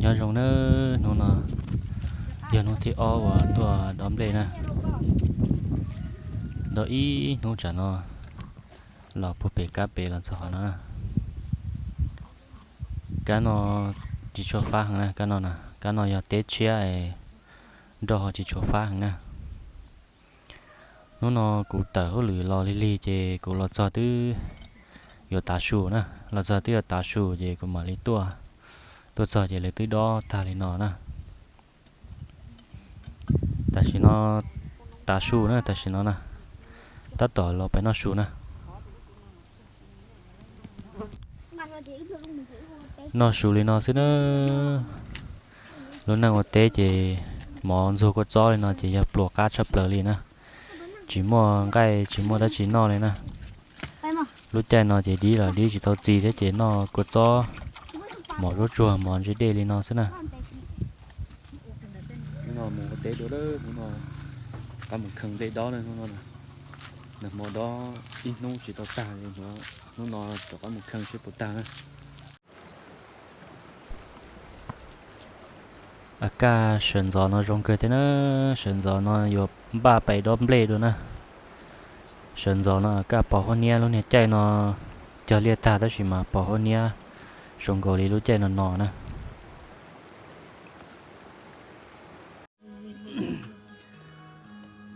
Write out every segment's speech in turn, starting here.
Nyob zoo nawb, hnub no yog hnub thib ob uas tuaj dob nplej na. Dob ib hnub tsam no los puag pem kab pem los txog qhov no na. Kab no tsis tshua fab heev na, kab no na, kab no yog teb tshiab es nroj ho tsis tshua fab heev na. Hnub no kuv tawm hauj lwm los lig lig ces kuv los txog twb yuav tav su na, los txog twb yuav tav su ces kuv mam li tuaj, tuaj txog ces lawv twb dob tag li no na. Tam sim no tav su na, tam sim no na, tab tom los pais noj su na. Noj su li no xwb na. Lub neej ua teb ces mov ntxuag kua txob li no ces yog pluas qab tshaj plaws li na. Tsis muaj nqaij tsis muaj dab tsi noj li na. Lub caij no ces dib los dib tsis tau txi thiab ces noj kua txob, mov zuab tsuag mov ntse dej li no xwb na. Hnub no mus ua teb dua, hnub no rov qab mus kheej nplej dob na, hnub no, nag hmo dob ib hnub tsis tau tag li, hnub no rov qab mus kheej seb puas tag na. A kaj sawv ntxov no zoo kawg thiab na, sawv ntxov no yuav npaj pais dob nplej dua na. Sawv ntxov no a kaj pos huab niab, lub niag caij no cog liaj tag tab sis mas pos huab niab zoo nkaus li lub caij no no na.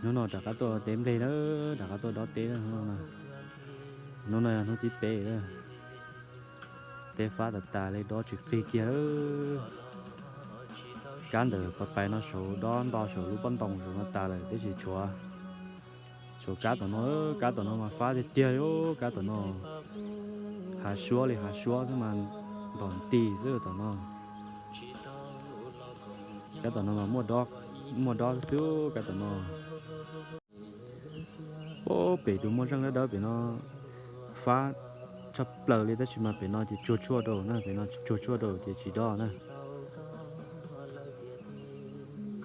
Hnub no rov qab tuaj teb nplej na, rov qab tuaj dob teb na. Hnub no yog hnub thib peb, teb fab tas tas li, dob tsis qig kiag lawm. Kab ntawm pais pais no saum dob nto saum lub pob ntoos saum no tas lawm, tab sis tshuav, tshuav kab tom no, kab tom no mas fab tiag tiag li, kab tom no hav suab li hav suab xwb mas ntom nti xwb tom no. Kab tom no mas muaj dob xwb kab tom no. Pem tus muaj zeej dawb dawb pem no fab tshaj plaws li tab sis mas pem no ces tsuag tshuaj rau na, pem no tsuag tshuaj rau ces tsis dob na.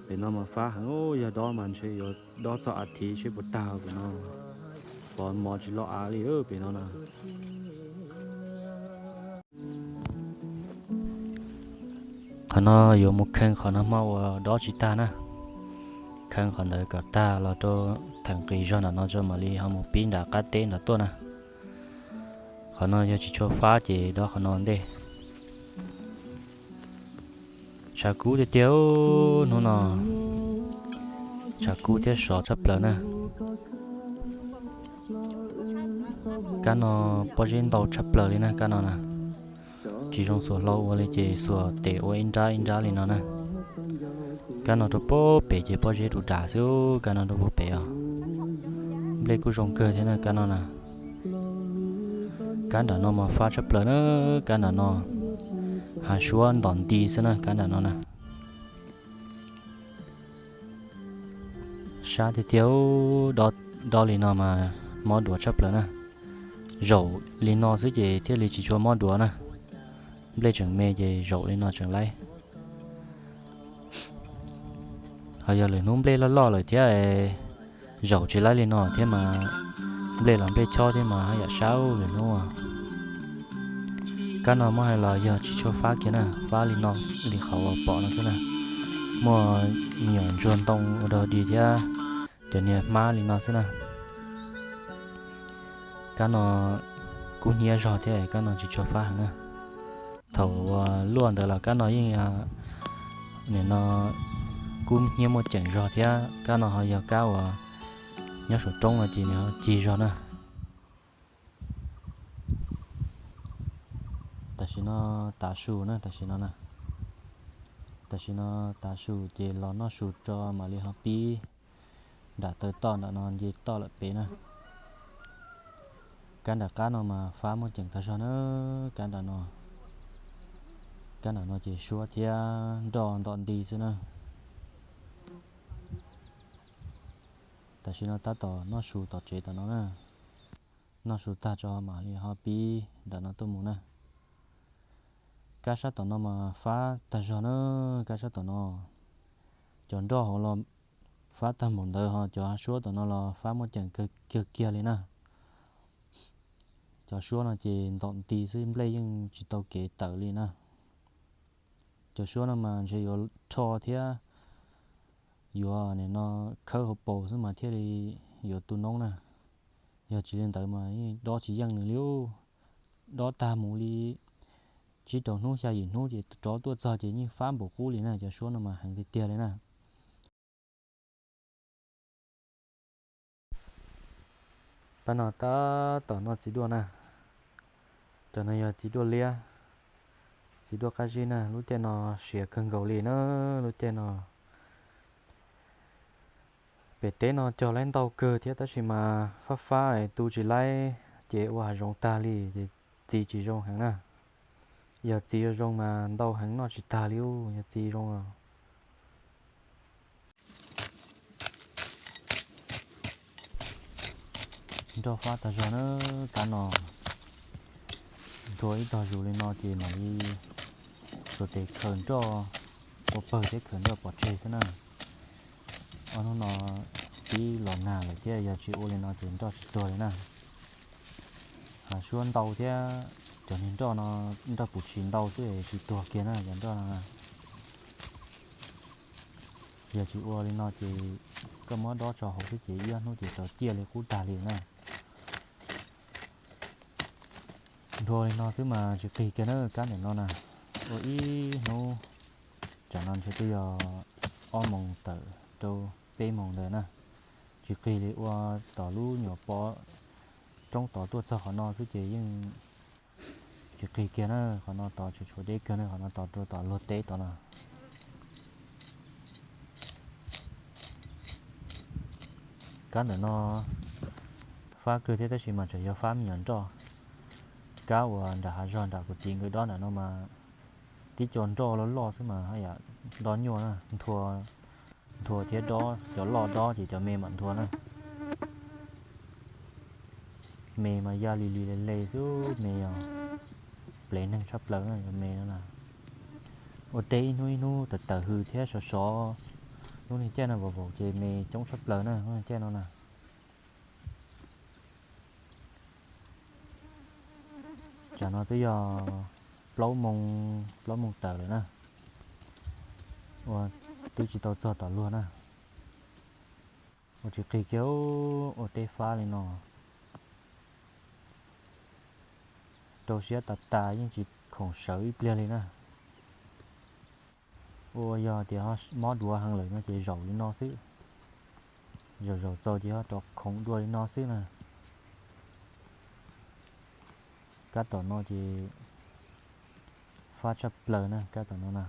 Pem no mas fab heev, yog dob mas ntshe yuav dob txog a thiv seb puas tag pem no. Pom mov tsis lo av li pem no na. Qhov no yuav mus kheej qhov no hmo uas dob tsis tag na. Kheej qhov ntawd kom tag los rau theem qis zog nram no tso mam li ho mus pib nram qab teb nram tuaj na. Qhov no yog tsis tshua fab ces dob qhov no ntej. Tshav kub tiag tiag hnub no, tshav kub thiab sov tshaj plaws na. Kab no pob zeb ntau tshaj plaws li na kab no na. Tsis zoo xuas hlau ua li ces xuas tes ua ib nrab ib nrab li no na. Kab no rau puag pem ces pob zeb rau dav xwb kab no rau puag pem os. Nplej kuj zoo kawg thiab na kab no na. Kab nram no mas fab tshaj plaws na, kab nram no hav suab ntom nti xwb na kab nram no na. Sab tiag tiag, dob li no mas mob duav tshaj plaws na. Zaum li no xwb ces thiaj li tsis tshua mob duav na. Nplej tseem me ces zaum li no tseem laib. Ho yog lwm hnub nplej loj loj lawm thiab, zaum tsis laib li no thiab mas nplej los nplej chob thiab mas haj yam sab lwm hnub. Kab no muab hais los yog tsis tshua fab kiag na, fab li no li qhov uas pom no xwb na. Muaj me nyuam ntsuag ntoo ua dog dig thiab cov niag hmab li no xwb na. Kab no kub hnyiab zog thiab kab no tsis tshua fab heev na. Thaum uas luaj ntawd los kab no yeej nim no kub hnyiab muaj ceem zog thiab kab no ho yog kab uas nyob saum roob no ces nws ho cig zog na. Tam sim no tav su na, tam sim no na, tam sim no tav su ces los noj su tso mam li ho pib nram taw toj nram no nce toj lawm pem na. Kab nram qab no mas fab muaj ceem tag zog na, kab nram no, kab nram no ces suab thiab nroj ntom nti xwb na. Tam sim no tab tom noj su tom tsev tom no na, noj su tag tso mam li ho pib nram no tuaj mus na. Kab sab tom no mas fab tag zog na, kab sab tom no cov nroj hauv los fab tag npaum ntawd ho cov suab tom no los fab muaj ceem kiag kiag li na. Cov suab no ces ntom nti xwb nplej yeej tsis tau kev tawm li na. Cov suab no mas ntshe yuav rho thiab yuav nim no khawb hauv paus xwb mas thiaj li yuav tu noob na. Yog tsis li ntawd mas dob tsis yeej nws li. Dob tag mus li tsib rau hnub xya yim hnub ces rov tuaj txog ces yeej fab npaum qub li na. Cov suab no mas heev tiag tiag li na. Pab no tab tom noj txiv duaj na. Cov no yog txiv duaj liab, txiv duaj qab zib na. Lub caij no siav kawg nkaus li na, lub caij no. Pem teb no cog laib ntau kawg thiab tab sis mas fab fab tu tsis laib ces ua hav zoov tag li ces txiv tsis zoo heev na. Yog txiv zoo mas ntau heev noj tsis tag li, yog txiv zoo los. Nroj fab tag zog na, kab no nthua ib tog zus li no ces mam li xuas tes khaws nroj ua pawg thiab khaws nroj pov tseg xwb na. Ob hnub no pib los nag lawm thiab, yog tsis ua li no ces nroj tsis tuag li na. Hav suab ntau thiab cov niag nroj no, nroj pum tshis ntau xwb tsis tuag kiag na cov nroj no na. Yog tsis ua li no ces koj muab dob tso hauv xwb ces ib ob hnub ces tsaus ciaj li qub tag li na. Nthua li no xwb mas tsis qig kiag na kab ntawm no na. Ua ib hnub, tsam no ntshe twb yog ob moos tawm rau peb moos ntawd na. Tsis qig li, ua tom lub nyuam pob roob tod tuaj txog qhov no xwb ces yeej tsis qig kiag na. Qhov no tod tseem tshuav deb kawg na, qhov no tod rau tom luag teb tod no. Kab ntawm no fab kawg thiab tab sis mas tseem yog fab me nyuam nroj. Kab uas nram hav zog nram kuv txiv nkawd dob nram no mas tib co nroj loj loj xwb mas haj yam dob nyuaj na. Nthua thiab dob, cov loj dob ces cov me mam nthua na. Me mas ya li li le le xwb, me os, plev neeg tshaj plaws na cov me no na. Ua teb ib hnub ib hnub tawm tawm hws thiab sov sov, lub niag caij no vaus vaus ces me coob tshaj plaws na lub niag caij no na. Tsam no twb yog plaub moos, plaub moos tawm lawm na. Ua twb tsis tau txog tom luag na. Ua tsis qig kiag, ua teb fab li no. Rau siab tas tas yeej tsis khoom sawv ib pliag li na. Ua yog tias mob duav heev lawm no ces zaum li no xwb. Zaum zaum txaus ces ho rov khoov dua li no xwb na. Kab tom no ces fab tshaj plaws na, kab tom no na.